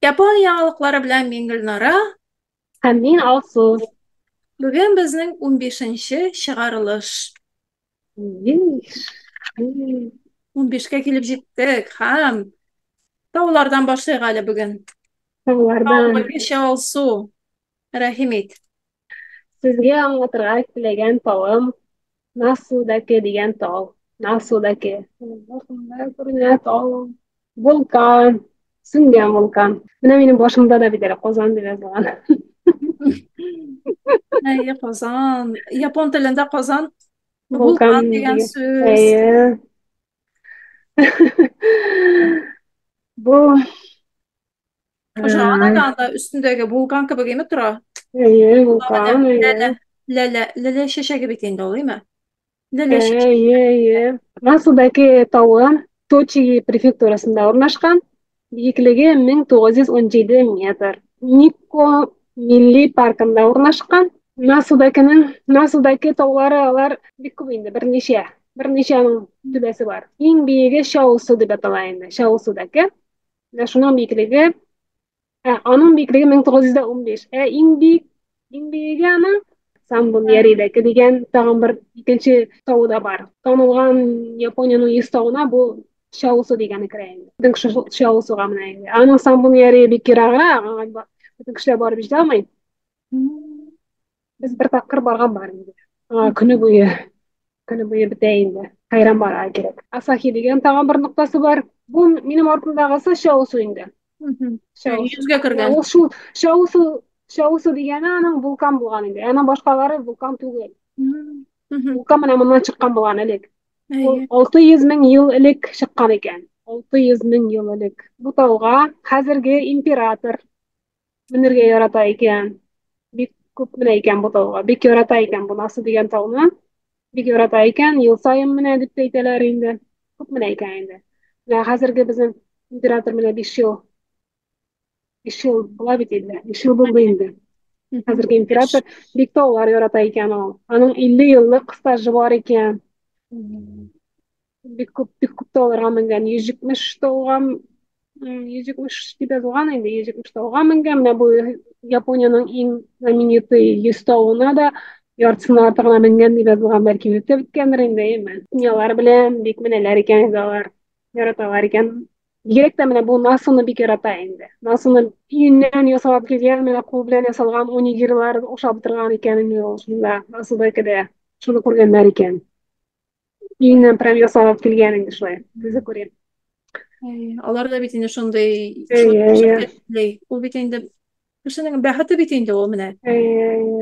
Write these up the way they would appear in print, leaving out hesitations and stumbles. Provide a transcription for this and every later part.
Япон яңалыклары белән мин Гөлнара. Һәм мин Алсу. Бүген безнең 15-нче чыгарылыш. 15. 15-кә килеп җиттек һәм таулардан башлыйк әле бүген. Таулардан. Тау Алсу. Рәхим ит. Сезгә аңлатырга теләгән тавым Насудаке дигән тау. Насудаке. Башымда күренә тау. Вулкан. Сүнгән вулкан. Менә минем башымда да бит әле Казан дип язылган. Әйе, Казан. Япон телендә Казан вулкан дигән сүз. Әйе. Бу Ошаган әле анда өстендәге вулкан кебек име тора? Әйе, вулкан, әйе. Ләлә, ләлә, ләлә чәчәге бит инде ул, име? Ләлә чәчәге. Әйе, әйе. Насудаки тавы Точиги префектурасында урнашкан. Биеклеге 1917 метр. Никко милли паркында урнашкан. Насудакының Насудаки таулары алар бик күп инде, берничә. Берничә аның түбәсе бар. Иң биеге Чаусу дип атала инде. Чаусудаки. Менә шуның биеклеге, ә, аның биеклеге 1915. Ә иң биек, иң биеге аның Самбун Яридәке дигән тагын бер икенче тавы да бар. Танылган Япониянең 100 тавына бу Чаусу дигәне керә инде. Бөтен кеше шул Чаусуга менә инде. Аның Самбун Яри бик ераграк, аңа бөтен кешеләр барып җитә алмый. Без бер тапкыр барган бар инде. Аңа көне буе, көне буе бетә инде. Хәйран барырга кирәк. Асахи дигән тагын бер ноктасы бар. Бу минем артымдагысы Чаусу инде. Чаусу. Йөзгә кергән. Ул шул Чаусу, Чаусу дигәне аның вулкан булган инде. Аның башкалары вулкан түгел. Вулкан менә моннан чыккан булган элек. Ул 600 мең ел элек чыккан икән. 600 мең ел элек. Бу тауга хәзерге император менергә ярата икән. Бик күп менә икән бу тауга. Бик ярата икән бу Насу дигән тауны. Бик ярата икән. Ел саен менә дип тә әйтәләр инде. Күп менә икән инде. Менә хәзерге безнең император менә 5 ел. 5 ел була бит инде. 5 ел булды инде. Хәзерге император бик таулар ярата икән ул. Аның 50 еллык стажы бар икән. Бик күп, бик күп тауларга менгән. 170 тауга, 170 дип язылган инде, 170 тауга менгән. Менә бу Япониянең иң знаменитый 100 тавына да яртысына артыгына менгән дип язылган, бәлки үтеп беткәндер инде, әйеме? Дөньялар белән бик менәләр икән инде алар, яраталар икән. Бигрәк тә менә бу Насуны бик ярата инде. Насуны өеннән ясалып килгән, менә кул белән ясалган онигирлар ошап торган икән инде ул шунда, Насуда кедә. Шуны күргәннәр икән. Өеннән прям ясалып килгән инде шулай. Үзе күрә. Алар да бит инде шундый ул бит инде кешенең бәхете бит инде ул менә.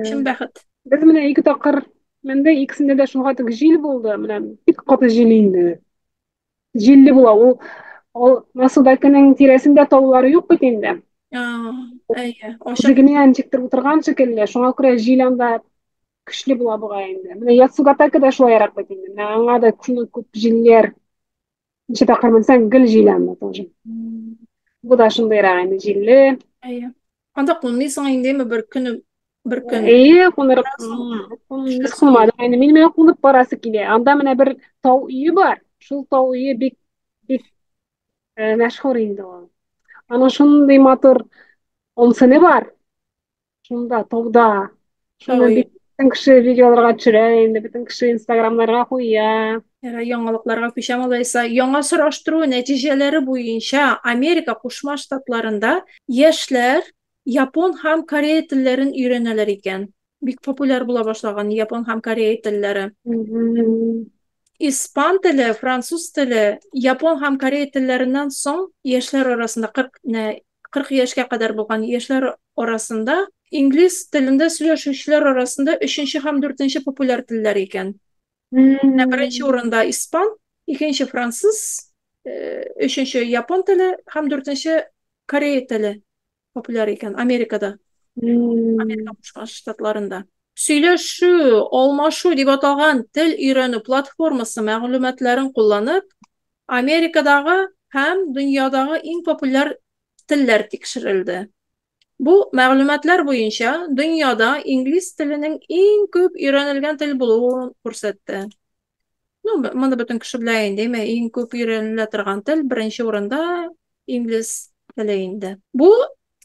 Чын бәхет. Без менә ике тапкыр менде, икесендә дә шуңа тик җил булды. Менә бик каты җил инде. Җилле була ул. Ул Насудакының тирәсендә таулары юк бит инде. Әйе. Үзе генә ничектер утырган шикелле, шуңа күрә җил анда көчле була бугай инде. Менә Яцугатака да шулайрак бит инде. Менә аңа да шундый күп җилләр. Ничә тапкыр менсәң, гел җил анда тоже. Бу да шундыйрак инде җилле. Әйе. Анда кунмыйсың индеме бер көне бер көн? Әйе, куныр. Без кунмадык инде. Минем менә кунып барасы килә. Анда менә бер тау өе бар. Шул тау өе бик бик мәшһүр инде ул. Аның шундый матур онсене бар. Шунда, тауда. Шуны бик бөтен кеше видеоларга төшерә инде, бөтен кеше инстаграмнарга куя. Яңалыкларга күчәм алайса. Яңа сораштыру нәтиҗәләре буенча Америка Кушма Штатларында яшьләр япон һәм корея телләрен өйрәнәләр икән. Бик популяр була башлаган япон һәм корея телләре. Испан теле, француз теле, япон һәм корея телләреннән соң яшьләр арасында 40 яшькә кадәр булган яшьләр арасында инглиз телендә сөйләшүчеләр арасында өченче һәм дүртенче популяр телләр икән. Менә беренче урында испан, икенче француз, өченче япон теле һәм дүртенче корея теле популяр икән Америкада. Америка Кушма Штатларында. Сөйләшү, алмашу дип аталган тел өйрәнү платформасы мәгълүматларын кулланып, Америкадагы һәм дөньядагы иң популяр телләр тикшерелде. Бу мәгълүматлар буенча дөньяда инглиз теленең иң күп өйрәнелгән тел булуын күрсәтте. Ну, моны бөтен кеше белә инде, әмма иң күп өйрәнелә торган тел беренче урында инглиз. теле инде. Бу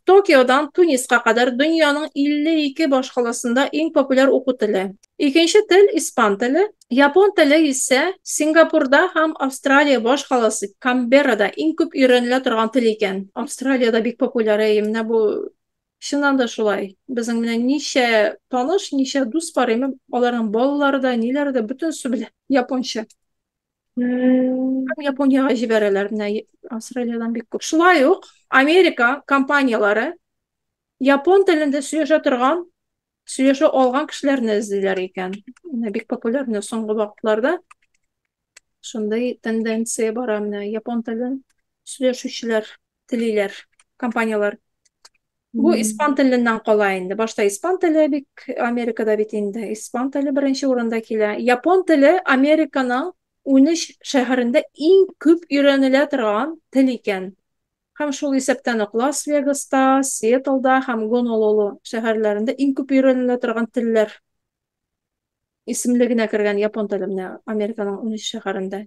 Токиодан Туниска кадәр дөньяның 52 башкаласында иң популяр уку теле. Икенче тел испан теле. Япон теле исә Сингапурда һәм Австралия башкаласы Канберрада иң күп өйрәнелә торган тел икән. Австралиядә бик популяр, әйе, менә бу чыннан да шулай. Безнең менә ничә таныш, ничә дус бар, әйме, аларның балалары да, ниләре дә бөтенесе белә японча. Һәм Япониягә җибәрәләр менә Австралиядән бик күп. Шулай ук Америка компанияләре япон телендә сөйләшә торган, сөйләшә алган кешеләрне эзлиләр икән. Менә бик популяр менә соңгы вакытларда шундый тенденция бара менә япон телен сөйләшүчеләр телиләр компанияләр. Бу испан теленнән кала инде. Башта испан теле бик Америкада бит инде. Испан теле беренче урында килә. Япон теле Американың 13 шәһәрендә иң күп өйрәнелә торган тел икән. Һәм шул исәптән үк Лас-Вегаста, Сиэтлда һәм Гонолулу шәһәрләрендә иң күп өйрәнелә торган телләр исемлегенә кергән япон теле менә Американың 13 шәһәрендә.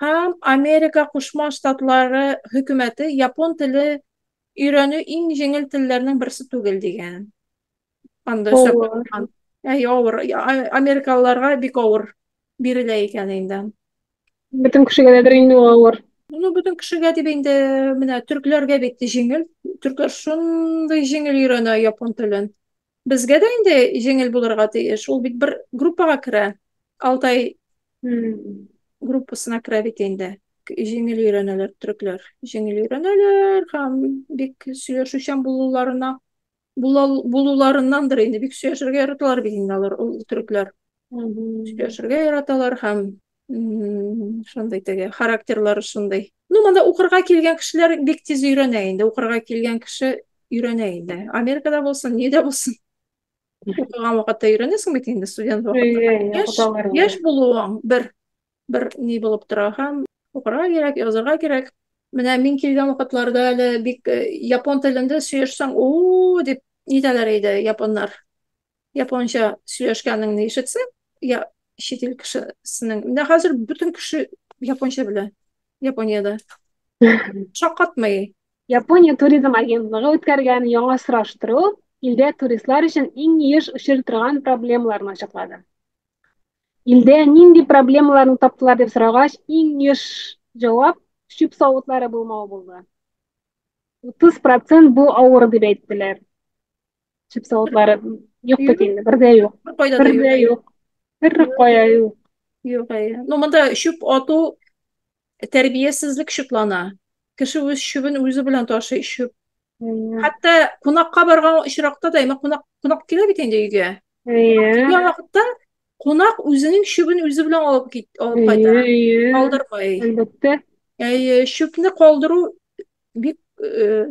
Һәм Америка Кушма Штатлары хөкүмәте япон теле өйрәнү иң җиңел телләрнең берсе түгел дигән. Анда өстәп куйган. Әй, авыр. Америкалыларга бик авыр бирелә икән инде. Бөтен кешегә дә инде ул авыр. Ну, бөтен кешегә дип инде менә төркләргә бит җиңел. Төркләр шундый җиңел өйрәнә япон телен. Безгә дә инде җиңел булырга тиеш. Ул бит бер группага керә. Алтай группасына керә бит инде. Җиңел өйрәнәләр төрекләр. Җиңел өйрәнәләр һәм бик сөйләшүчән булуларына булуларыннандыр инде бик сөйләшергә яраталар бит инде алар ул төрекләр. Сөйләшергә яраталар һәм шундый теге характерлары шундый. Ну, монда укырга килгән кешеләр бик тиз өйрәнә инде. Укырга килгән кеше өйрәнә инде. Америкада булсын, нидә булсын. Укыган вакытта өйрәнәсең бит инде студент вакытта. Яшь, яшь булуың бер бер ни булып тора һәм укырга кирәк, язырга кирәк. Менә мин килгән вакытларда әле бик япон телендә сөйләшсәң, о дип нитәләр иде японнар. Японча сөйләшкәнеңне ишетсәң, я чит ил кешесенең. Менә хәзер бөтен кеше японча белә Япониядә. Шаккатмый. Япония туризм агентлыгы үткәргән яңа сораштыру илдә туристлар өчен иң еш очрый торган проблемаларны ачыклады. Илдә нинди проблемаларны таптылар дип сорагач, иң еш җавап чүп савытлары булмау булды. 30% бу авыр дип әйттеләр. Чүп савытлары юк бит инде, бер дә юк. Бер кайда да Бер дә юк. юк. Бер кая юк. Юк, әйе. Ну, монда чүп ату тәрбиясезлек чутлана. Кеше үз чүбен үзе белән ташый чүп. Әйе. Хәтта кунакка барган очракта да, әмма кунак кунак килә бит инде өйгә. Әйе. Килгән вакытта кунак үзенең чүбен үзе белән алып кит, алып Әйе, кайта. әйе. Калдырмый. Әлбәттә. Әйе, чүпне калдыру бик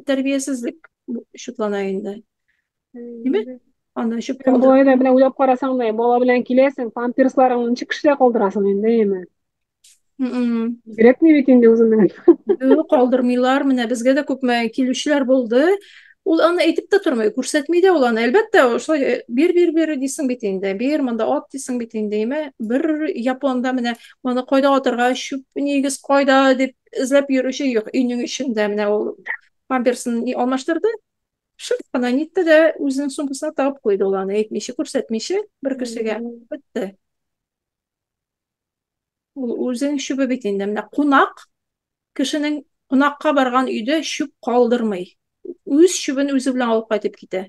тәрбиясезлек чутлана инде. Димме? Анда чүп Һәм калдыру. Болай да менә уйлап карасаң да, бала белән киләсең, памперсларыңны ничек кешедә калдырасың инде, әйеме? М-м. Кирәкми бит инде үзеңнең. Юк, калдырмыйлар. Менә безгә дә күпме килүчеләр булды. Ул аны әйтеп тә тормый, күрсәтми дә ул аны. Әлбәттә, шулай бир, бир, бир дисең бит инде. Бир, монда ат дисең бит инде, әйме? Бер японда менә моны кайда атырга, чүп нигез кайда дип эзләп йөрүче юк. Өйнең эчендә менә ул памперсын алмаштырды. Шырт кына нитте дә үзенең сумкасына тагып куйды ул аны, әйтмичә, күрсәтмичә бер кешегә. Бетте. Ул үзенең чүбе бит инде. Менә кунак кешенең кунакка барган өйдә чүп калдырмый. Үз чүбен үзе белән алып кайтып китә.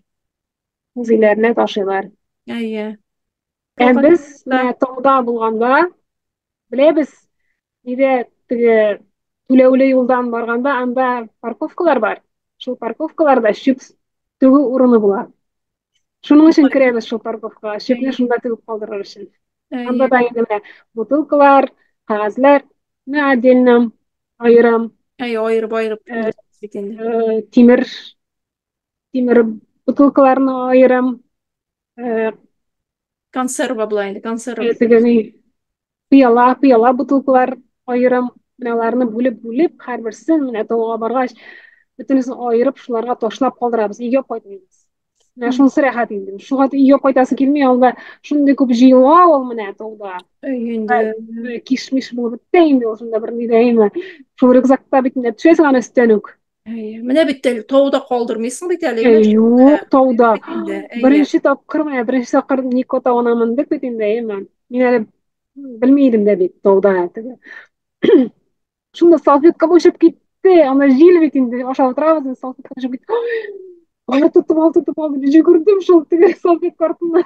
Үз өйләренә ташыйлар. Әйе. Ә без менә тауда булганда беләбез, нидә теге түләүле юлдан барганда анда парковкалар бар. Шул парковкаларда чүп түгү урыны була. Шуның өчен керәбез шул парковкага, чүпне шунда түгеп калдырыр өчен. Анда да инде менә бутылкалар, кәгазьләр, менә отдельно аерым. Әй, аерып аерып бит инде. Тимер тимер бутылкаларны аерым. Консерва була инде, консерва. Теге ни, пыяла, пыяла бутылкалар аерым. Менә аларны бүлеп-бүлеп, һәрберсен менә тауга баргач, бөтенесен аерып, шуларга ташлап калдырабыз, өйгә кайтмыйбыз. Менә шунысы рәхәт инде. Шуңа өйгә кайтасы килми, анда шундый күп җыела ул менә тауда. Инде. Кишмиш булып бетте инде ул шунда бер ни дә әйме. Шул рюкзакта бит инде төшәсең аны өстән үк. Әйе. Менә бит тел тауда калдырмыйсың бит әле. Юк, тауда. Беренче тапкыр менә беренче тапкыр Нико тавына мендек бит инде, әйеме? Мин әле белми идем дә бит тауда. Шунда салфетка очып китте. Анда җил бит инде, ашап утырабыз, салфетка очып китте. Ай, тотып ал, тотып ал дип йөгердем шул теге салфетка артыннан.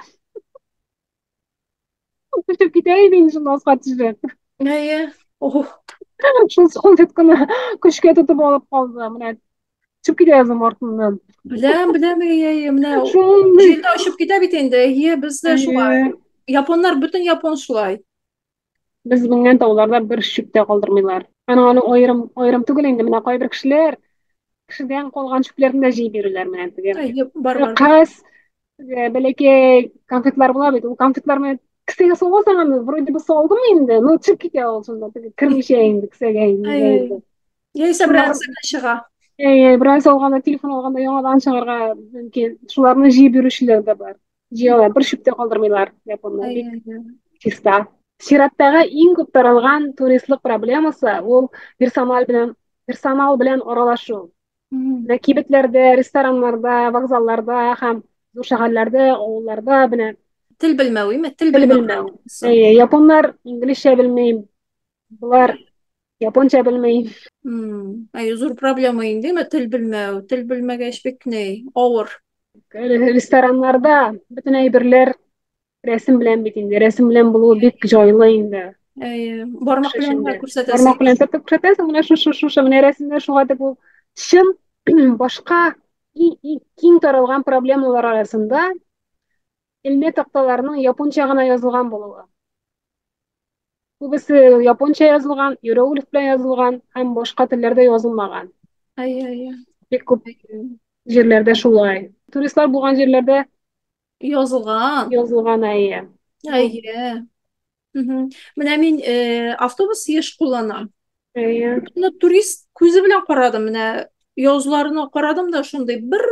Очып китә иде инде шунда аска төшеп. Әйе. Ох. Шул салфетканы көчкә тотып алып калды. Менә төшеп китә язым артыннан. Беләм, беләм, әйе, әйе, менә шундый. Җилдә очып китә бит инде. Әйе, бездә шулай. Японнар, бөтен япон шулай. Без менгән тауларда бер чүп тә калдырмыйлар. Аның аны аерым аерым түгел инде, менә кайбер кешеләр кешедән калган чүпләрне дә җыеп йөриләр менә теге. Әйе, бар, бар. Кәгазь бәләкәй конфетлар була бит, ул конфетларны кесәгә саласаң аны, вроде бы салдым инде, но төшеп китә ул шунда, теге кермичә инде кесәгә инде. Яисә бераз чыга. Әйе, бераз алганда, телефон алганда яңадан чыгарга мөмкин. Шуларны җыеп йөрүчеләр дә бар. Җыялар, бер чүп тә калдырмыйлар японнар. Бик чиста. Чираттагы иң күп таралган туристлык проблемасы ул персонал белән персонал белән аралашу. Менә кибетләрдә, рестораннарда, вокзалларда һәм зур шәһәрләрдә, авылларда менә тел белмәү, име? Тел белмәү. Әйе, японнар инглизчә белми, болар японча белми. Әйе, зур проблема инде, име, тел белмәү. Тел белмәгәч бик ни, авыр. Рестораннарда бөтен әйберләр рәсем белән бит инде. Рәсем белән булуы бик җайлы инде. Әйе, бармак белән генә күрсәтәсең. Бармак белән төртеп күрсәтәсең, менә шушы, шушы, менә рәсемдә шуңа дип ул чын башка киң таралган проблемалар арасында элмә такталарның японча гына язылган булуы. Күбесе японча язылган, иероглиф белән язылган һәм башка телләрдә язылмаган. Әйе, әйе. Бик күп җирләрдә шулай. Туристлар булган җирләрдә язылган. Язылган, әйе. Әйе. Менә мин автобус еш кулланам. Әйе. Менә турист күзе белән карадым, менә язуларына карадым да шундый бер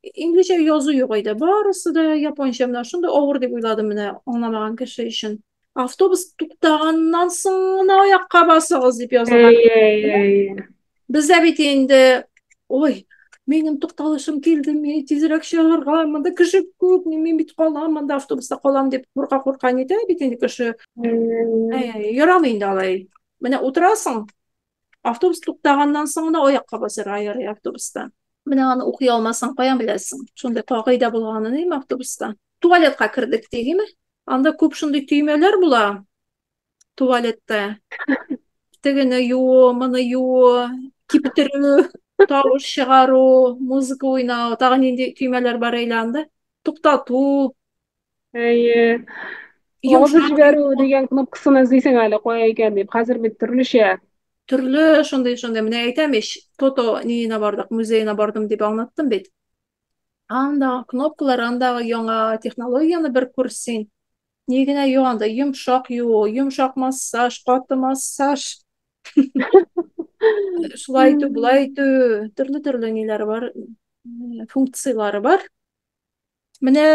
инглизчә язу юк иде. Барысы да японча, менә шундый авыр дип уйладым менә аңламаган кеше өчен. Автобус туктаганнан соң гына аякка басыгыз дип язылган. Әйе, әйе, әйе. Бездә бит инде, ой, минем тукталышым килде, мин тизрәк чыгарга, монда кеше күп, мин бит калам, монда автобуста калам дип курка-курка нитә бит инде кеше. Әй, ярамый инде алай. Менә утырасың, автобус туктаганнан соң гына аякка басарга ярый автобуста. Менә аны укый алмасаң, каян беләсең? Шундый кагыйдә булганын инде автобуста. Туалетка кердек дигеме? Анда күп шундый төймәләр була туалетта. Тегене юу, моны юу, киптерү, тавыш чыгару, музыка уйнау, тагы нинди төймәләр бар әле анда? Туктату. Әйе. Агызып җибәрү дигән кнопкасын эзлисең әле, кая икән дип. Хәзер бит төрлечә. Төрле шундый-шундый. Менә әйтәм ич, Тото ниенә бардык, музеена бардым дип аңлаттым бит. Андагы кнопкалар, андагы яңа технологияне бер күр син. Ни генә юк анда, йомшак юу, йомшак массаж, каты массаж. Шулай итү, болай итү, төрле-төрле ниләр бар, функцияләре бар. Менә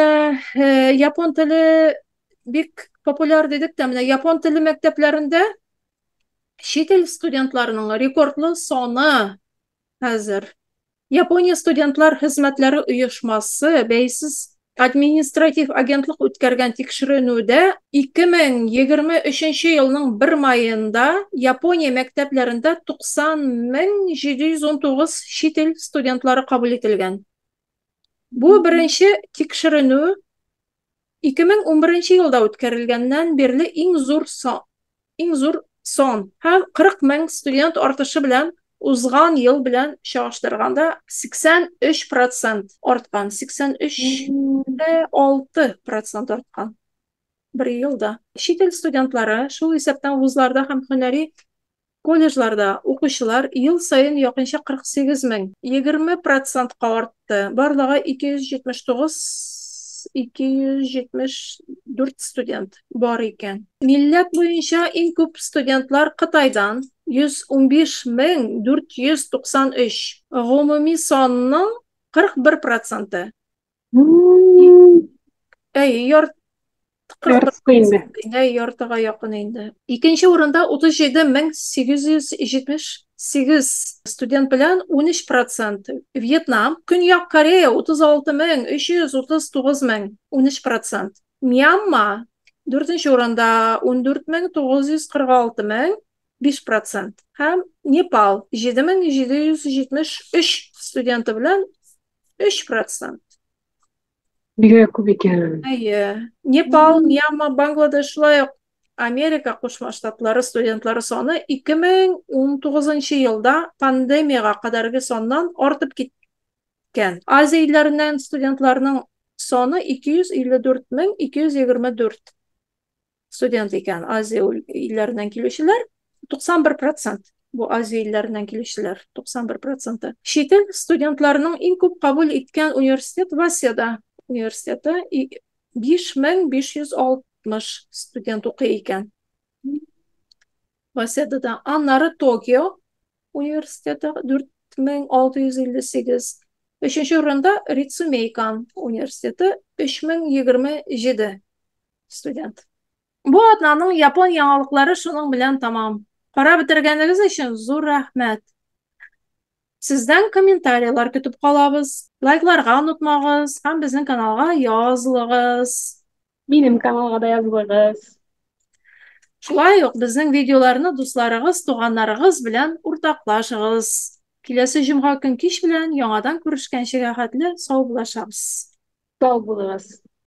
япон теле бик популяр дидек тә, менә япон теле мәктәпләрендә чит ил студентларының рекордлы саны хәзер. Япония студентлар хезмәтләре оешмасы бәйсез административ агентлык үткәргән тикшеренүдә 2023 елның 1 маенда Япония мәктәпләрендә 90 719 чит ил студентлары кабул ителгән. Бу беренче тикшеренү 2011 елда үткәрелгәннән бирле иң зур сан, иң зур сан һәм 40 мең студент артышы белән узган ел белән чагыштырганда 83% арткан, 83,6% арткан бер елда. Чит ил студентлары, шул исәптән вузларда һәм һөнәри колледжларда укучылар ел саен якынча 48 мең, 20%-ка артты. Барлыгы 279 274 студент бар икән. Милләт буенча иң күп студентлар Кытайдан 115 мең 493. Гомуми санның 41%. Әй, ярты 41 Яртысы инде. инде, яртыга якын инде. Икенче урында 37878 студент белән 13 процент. Вьетнам, Көньяк Корея 36339 мең, 13 процент. Мьянма дүртенче урында 14946 мең, 5 процент. Һәм Непал 7773 студенты белән 3 процент. Бигрәк күп икән. Әйе. Непал, Мьянма, Бангладеш, шулай ук Америка Кушма Штатлары студентлары саны 2019 елда пандемиягә кадәрге саннан артып киткән. Азия илләреннән студентларның саны 254 224 студент икән. Азия илләреннән килүчеләр 91 процент. Бу Азия илләреннән килүчеләр 91 проценты. Чит ил студентларының иң күп кабул иткән университет Васеда университеты, 5560 студент укый икән. Васедада. Аннары Токио университеты 4658. Өченче урында Рицумейкан университеты, 3027 студент. Бу атнаның япон яңалыклары шуның белән тәмам. Карап бетергәнегез өчен зур рәхмәт. Сездән комментарийлар көтеп калабыз. Лайкларга онытмагыз һәм безнең каналга язылыгыз. Минем каналга да язылыгыз. Шулай ук безнең видеоларны дусларыгыз, туганнарыгыз белән уртаклашыгыз. Киләсе җомга көн кич белән яңадан күрешкәнчегә хәтле саубуллашабыз. Сау булыгыз.